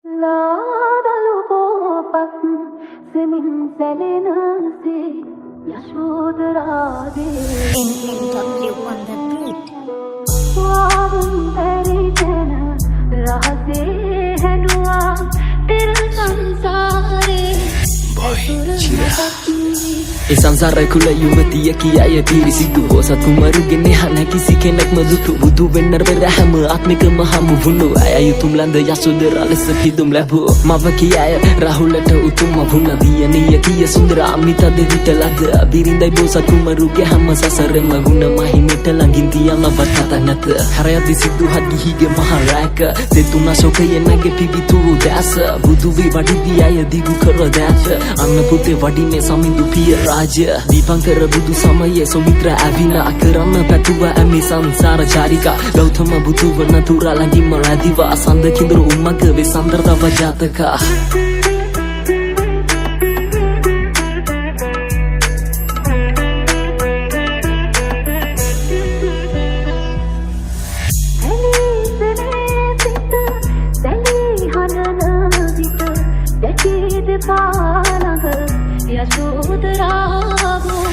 ලාදලු පොපත් සෙමින් සැලෙනසේ Yashodhara Devi. NNW on the beat. වාවුන් බැරි තැන රහසේ හැඬුවා තෙර සංසාරේ ඇසුර මතක් වී. ඒ සංසාර කුල යුවතිය කියාය පිරිසිදු බෝසත් කුමරුගේ නෙහ කිසි කෙනෙක්ම දුටු. බුදු වෙන්න පෙර හැම ආත්මිකම හමු වුණු අය උතුම් ලඳ යසෝදරා ලෙස පිදුම් ලැබූ මව කියාය රාහුලට උතුම්ම වුණ දියණිය කිය සුන්දර අමිත දෙවිට ලද බිරිඳයි. බෝසත් කුමරුගේ හැම සසරෙම ගුණ මහිමෙට ළඟින් තියනවත් කතා නැත. හැරයද්දි සිදුහත් ගිහිගේ මහ රැක සෙතුන ශෝකයෙන් නැගේ පිවිතුරු දැස. බුදු වී වඩිද්දී අය දිගු කර දැත අන්න පුතේ වඩින්නේ සමිඳු පිය රාජ. දීපංකර බුදු සමයේ සුමිත්‍ර ඇවිනා කරන්න පැතුවා ඇමි සංසාර චාරිකා. ගෞතම බුදු වන තුරා ළඟින්ම රැඳිවා සඳ කිඳුරු උමග වේ සන්දරව ජාතකා. ඇලී සිත සැලී හනන විට දැකී දෙපා ළඟ යශෝදරාවෝ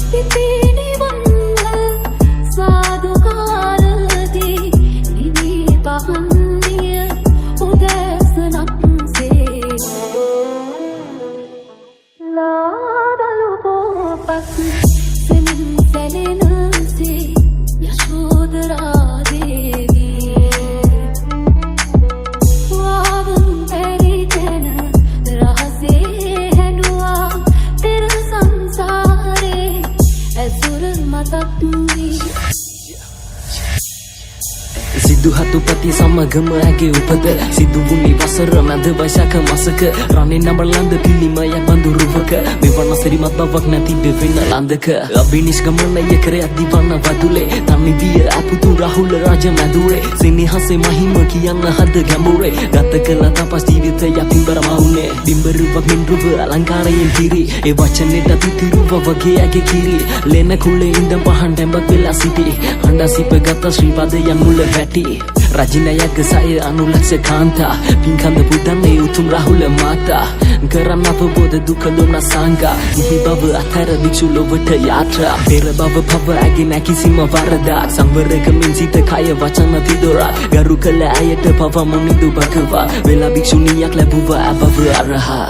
සිතේ නිවන්න සාදුකාරදී නිවී පහන් විය උදෑසනක්සේ. ලාදලු පොපත් සෙමින් සැලෙනසේ යශෝදරා දේවී. වාවුන් බැරි තැන රහසේ හැඬුවා තෙර සංසාරේ ඇසුර මතක් වී. සිදුහතුපති සමගම ඇගේ උපත සිදු වුණේ වසර මැද වෛශාඛ මසක, රණේ නඹලඳ පිළිමයක් බඳුරුවක. මෙවන සිරිමත් බවක් නැති බෙවෙන ලඳක අභිනිෂ්ක්‍රමණය කර යද්දි වන වදුලේ තනි විය අපුතු රාහුල රාජ මැදුරේ. සෙනෙහසේ මහිම කියන්න හද ගැඹුරේ ගත කළ තපස් ජීවිතය පින්බර මවුනේ. බිම්බරුවක් මෙන් රුව අලංකාරයෙන් පිරි ඒ වචනෙට තිතිරුව වගේ ඇගේ කිරි. ලෙන කුලේ ඉඳන් පහන් ටැඹක් වෙලා සිටි හඬා සිප ගත ශ්‍රී පදයන් මුල වැටි. රජිනයක සය අනුලක්ෂ කාන්තා පින්කන්ද පුදන්නේ උතුම් රාහුල මාතා. කරන්න අවබෝධ දුක දොම්නස් සංගා ගිහි බව අත්හැර භික්ෂු ලොවට යාත්‍රා. පෙර භව පව ඇගේ නෑ කිසිම වරදක්. සංවරකමින් සිත කය වචන තිදොරක් ගරු කළ ඇයට පව මුනිඳු භගවා වෙලා භික්ෂුණියක් ලැබුවා ඇබව අරහා.